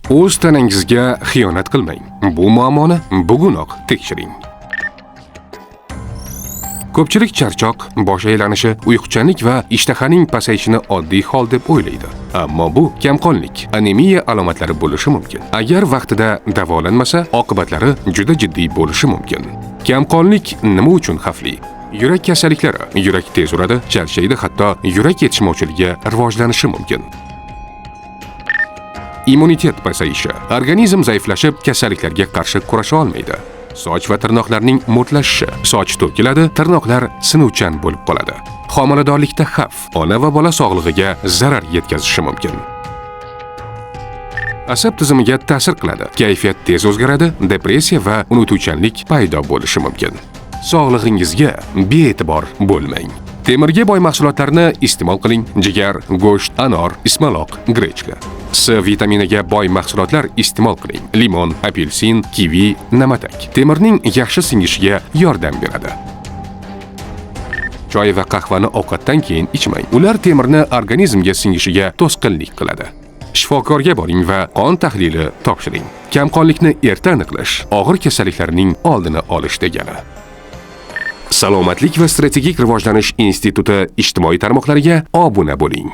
O'z tanangizga xiyonat qilmang. Bu muammoni bugunoq tekshiring. Ko'pchilik charchoq, bosh aylanishi, uyquchanlik va ishtahaning pasayishini oddiy hol deb o'ylaydi. Ammo bu kamqonlik, anemiya alomatlari bo'lishi mumkin. Agar vaqtida davolanmasa, oqibatlari juda jiddiy bo'lishi mumkin. Kamqonlik nima uchun xavfli? Yurak kasalliklari, yurak tez uradi, charchaydi, hatto yurak yetishmovchiligi rivojlanishi mumkin. Immunitet pasayishi, organizm zaiflashib, kasalliklarga qarshi kurasha olmaydi. Soch va tirnoqlarning mo'rtlashishi, soch to'kiladi, tirnoqlar sinuvchan bo'lib qoladi. Homiladorlikda xavf, ona va bola sog'lig'iga zarar yetkazishi mumkin. Asab tizimiga ta'sir qiladi. Kayfiyat tez o'zgaradi, depressiya va unutuvchanlik paydo bo'lishi mumkin. Sog'lig'ingizga bee'tibor bo'lmang. Temirga boy mahsulotlarni iste'mol qiling: jigar, go'sht, anor, ismaloq, grechka. C vitaminiga boy mahsulotlar iste'mol qiling: limon, apelsin, kivi, na'matak. Temirning yaxshi singishiga yordam beradi. Choy va qahvani ovqatdan keyin ichmang. Ular temirni organizmga singishiga to'sqinlik qiladi. Shifokorga boring va qon tahlili topshiring. Kamqonlikni erta aniqlash og'ir kasalliklarning oldini olish degani. Salomatlik va strategik rivojlanish instituti ijtimoiy tarmoqlariga obuna bo'ling.